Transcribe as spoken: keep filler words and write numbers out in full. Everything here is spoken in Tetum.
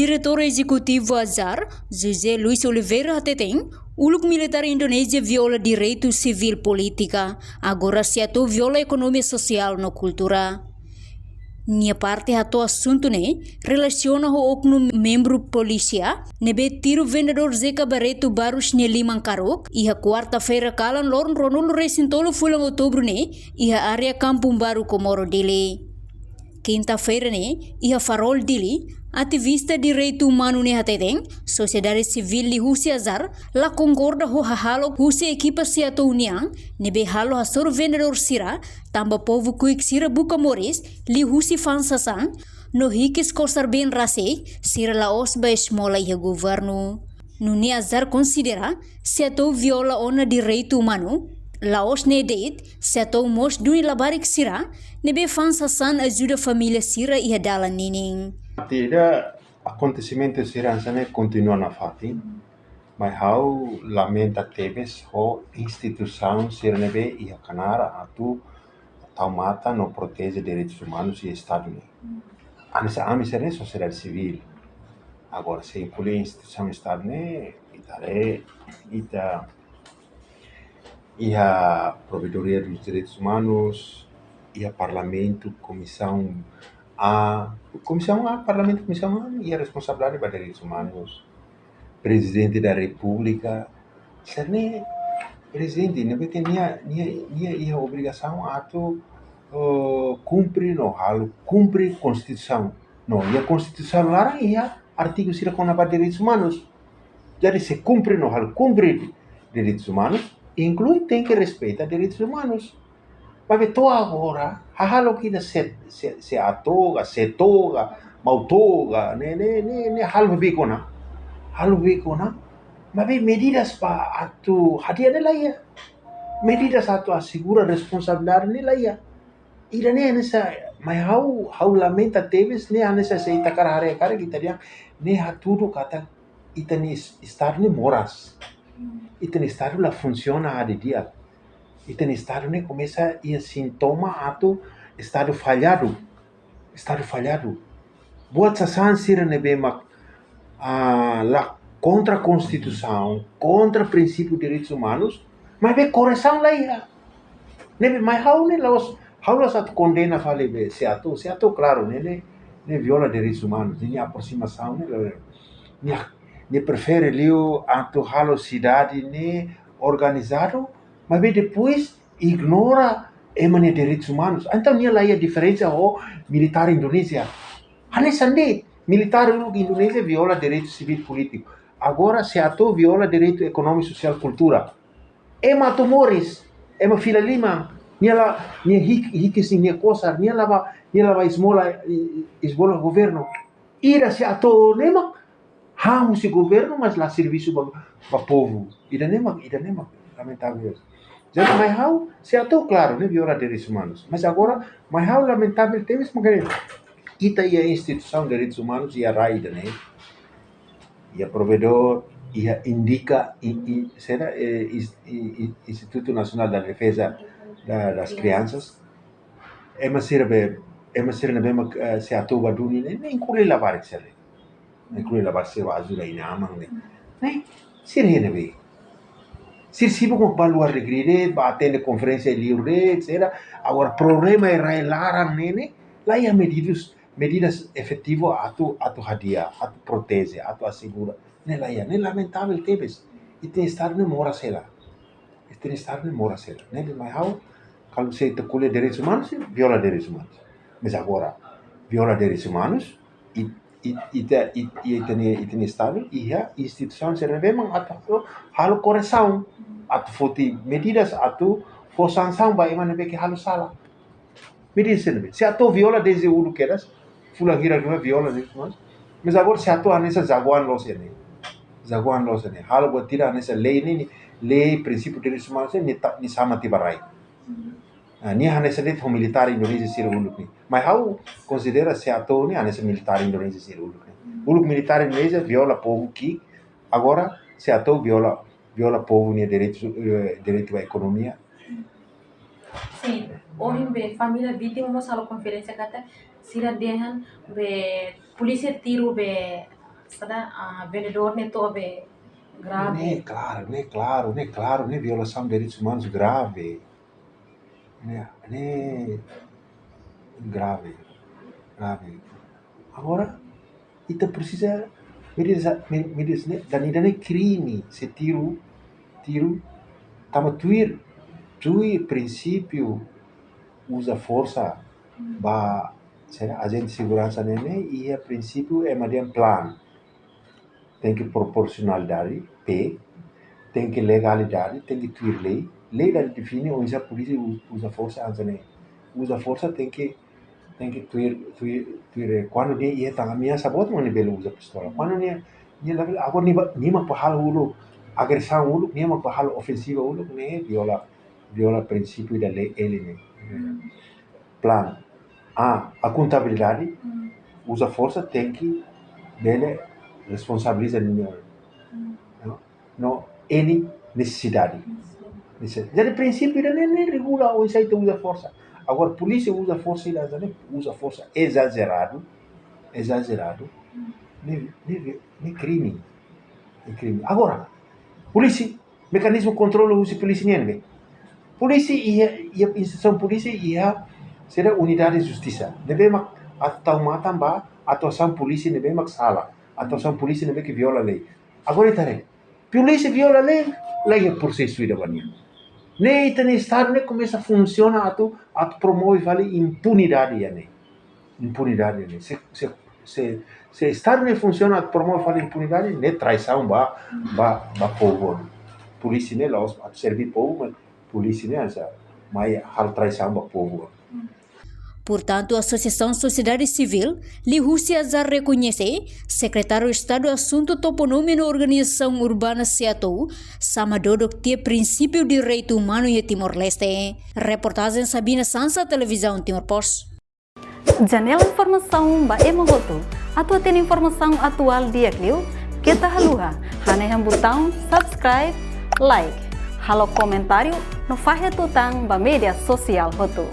Diretór Ezekutivu AJAR, José Luis Oliveira hateten, uluk militár Indonézia viola direitu sivíl polítika, agora SEATOU viola ekonomia sosiál no kultura. Nia parte hato'o asuntu ne'e relasiona ho oknum membru polísia ne'ebé tiru vendedór Zeca Barreto Barros nia liman karuk, iha kuarta-feira kalan loron ruanulu resin tolu fulan outubru ne'e, iha área Kampung Baru Comoro Dili. Kinta-feira ne'e, iha Farol Dili, ativista direitu umanu ne'e hateten, sosiedade sivíl liuhusi AJAR la konkorda ho hahalok husi ekipa SEATOU nian, ne'ebé halo hasoru vendedór sira, tanba povu kuik sira buka moris liuhusi fa'an sasán, no hikis kosar-been rasik, sira la'ós ba esmola iha governu. Nune'e AJAR konsidera, SEATOU viola ona direitu umanu, la'ós ne'e de'it, SEATOU mós duni labarik sira, ne'ebé fa'an sasán ajuda família sira iha dalan ninin. Partida akontesimentu sira hanesan ne'e kontinua nafatin, maibé ha'u lamenta tebes ho instituisaun sira ne'ebé iha knaar atu tau matan no proteje direitus umanus iha Estadu ne'e. Hanesan ami sira ne'e sosiedade sivíl. Agora, se inklui instituisaun Estadu ne'e, ita haree, ita iha Provedoria dos Direitos Humanos, iha Parlamentu, Komisaun A, Komisaun A, Parlamentu, Komisaun A, iha responsabilidade ba direitus umanus. Prezidente da Repúblika, sira ne'e prezidente, ne'ebé ke nia, nia, nia iha obrigasaun atu, eh, kumpre no halo kumpre Konstituisaun. No, iha Konstituisaun laran iha artigu sira kona-ba direitus umanus. Jadi, se kumpre no halo kumpre direitus umanus, inklui tenke respeita direitus umanus. Maibé to'o agora, hahalok ida se, se, SEATOU ka, SEATOU ka, MAUTOU ka, ne'e, ne'e, ne'e, ne'e halo beik ona. Halo beik ona. Maibé medidas ba atu hadi'a ne'e la iha. Medidas atu asegura responsabilidade ne'e la iha. Ida-ne'e hanesan, maibé ha'u, ha'u lamenta tebes, ne'e hanesan se ita hakarak haree karik ita dehan, ne'e hatudu katak ita-nia es-, Estadu ne'e moras. Ita-nia Estadu la funsiona didi'ak. Ita-nia Estadu ne'e komesa iha sintoma atu Estadu falladu. Estadu falladu. Buat sasán sira ne'ebé mak, ah, la kontra Konstituisaun, kontra prinsípiu direitus umanus, maibé korresaun la iha. Ne'ebé, maibé ha'u ne'e la'ós, ha'u la'ós atu kondena fali be SEATOU, SEATOU klaru, ne'e, ne'e, ne'e viola direitus umanus, ne'e nia aprosimasaun ne'e, ne'e, ne'e prefere liu atu halo sidade ne'e organizadu, maibé depois ignora ema nia direitus umanus. Entaun nia la iha diferensa ho militár Indonézia. Hanesan de'it, militár uluk Indonézia viola direitu sivíl polítiku. Agora SEATOU viola direitu ekonómiku, sosiál, kultura. Ema atu moris, ema fila liman, nia la, nia hik-, hikis nia kosar, nia la ba, nia la ba esmola, i-, i-, esmola governu. Ida SEATOU ne'e mak han husi governu, mas la servisu ba, ba povu. Ida-ne'e mak, ida-ne'e mak lamentavel. Jadi, maibé ha'u, SEATOU klaru, ne'e viola direitus umanus. Mas agora, maibé ha'u lamentavel tebes mak ita iha instituisaun direitus umanus iha rai ida-ne'e. Iha Provedór, iha INDICA, i, i, sira, eh, is-, i, i, Instituto Nacional da Defesa da, das Crianças. Ema sira be, ema sira ne'ebé mak, eh, SEATOU ba duni ne'e, ne'e inklui labarik sira. Inklui labarik sira ba ajuda inan-aman ne'e. Ne'e, sira ne'ebé. Sira sibuk ba luar negeri de'it, ba atende konferénsia liur de'it, sira. Agora problema iha rai laran ne'e, ne'e, la iha medidas, medidas efetivu atu, atu hadi'a, atu proteje, atu asegura. Ne'e la iha, ne'e lamentavel tebes. Ita-nia Estadu ne'e moras hela. Ita-nia Estadu ne'e moras hela. Ne'e, maibé ha'u, kalau se ita ko'alia direitus umanus, viola direitus umanus. Mas agora, viola direitus umanus, i, i, ita, i, i, ita-nia, ita-nia Estadu, iha instituisaun sira ne'ebé mak atu halo, halo korresaun, atu foti medidas, atu fó sansaun ba ema ne'ebé ke halo sala. Medidas sira ne'ebé. SEATOU viola dezde uluk kedas, fulan hira ne'e viola dezde uluk. Mas agora SEATOU hanesan jagoan loos ne'e. Jagoan loos ne'e. Halo buat ida hanesan lei ne'e, ne'e, lei prinsípiu direitus umanus ne'e, ne'e ta-, ne'e sama tiha ba rai. Ah, ne'e hanesan de'it ho militár Indonézia sira uluk ne'e. Maibé ha'u konsidera SEATOU ne'e hanesan militár Indonézia sira uluk ne'e. Uluk militár Indonézia viola povu ki'ik, agora SEATOU viola, viola povu nia direitu, eh, direitu ba ekonomia. Sin, ohin be família vítima mós halo konferénsia katak sira dehan be polísia tiru be Sada, ah, vendedór ne'e to'o be grave. Ne'e klaru, ne'e klaru, ne'e klaru, ne'e violasaun direitus umanus grave. Ne'e, ne'e grave, grave. Agora, ita presiza medida, me-, medida ne'e, dani dani krime, se tiru, tiru, tanba tuir, tuir prinsípiu uza forsa ba, sira ajente seguransa ne'e, ne'e iha prinsípiu ema dehan plan. Tenke proporsionalidade, P, tenke legalidade, tenke tuir lei. Lei la define oinsá polísia u-, uza forsa hanesan ne'e. Uza forsa tenke, tenke tuir, tuir, tuir, eh, kuandu nia iha tan ameasa boot mak nia bele uza pistola. Kuandu nia, nia labele, agora nia ba, nia mak bá halo uluk agresaun uluk, nia mak bá halo ofensiva uluk, ne'e viola, viola prinsípiu ida lei, lei ne'e. Plan. A, akontabilidade, uza forsa tenke bele responsabiliza nia, no, no, N nesesidade. Nesesidade. Jadi prinsípiu ida ne'e, ne'e regula oinsá ita uza forsa. Agora polísia uza forsa ida hanesan ne'e, uza forsa ezajeradu, ezajeradu, ne'e, ne'e, ne'e krime. Ne'e krime. Agora, polísia, mekanizmu kontrolu husi polísia nian ne'ebé? Polísia iha, iha instituisaun polísia iha sira unidade justisa. Ne'ebé mak atu tau matan ba atuasaun polísia ne'ebé mak sala. Atuasaun polísia ne'ebé ke viola lei. Agora ita haree. Polísia viola lei, la iha prosesu ida ba nia. Ne'e ita-nia Estadu ne'e komesa funsiona atu, atu promove fali impunidade iha ne'e. Impunidade iha ne'e. Se, se, se, se Estadu ne'e funsiona atu promove fali impunidade, ne'e traisaun ba, ba, ba povu. Polísia ne'e la'ós atu serve povu, mas polísia ne'e hanesan mai halo traisaun ba povu. Portantu, Asosiasaun Sosiedade Sivíl liuhusi azar rekoñese Sekretáriu Estadu Asuntu Toponímia no Organizasaun Urbana SEATOU, sama dodok tiha prinsípiu direitu umanu iha Timor-Leste. Reportajen Sabina Sansa, Televizaun Timor Post. Janela informasaun ba ema hotu. Atu hatene informasaun atuál di'ak liu, keta haluha hanehan butaun subscribe, like, halo komentáriu no fahe tutan ba média sosiál hotu.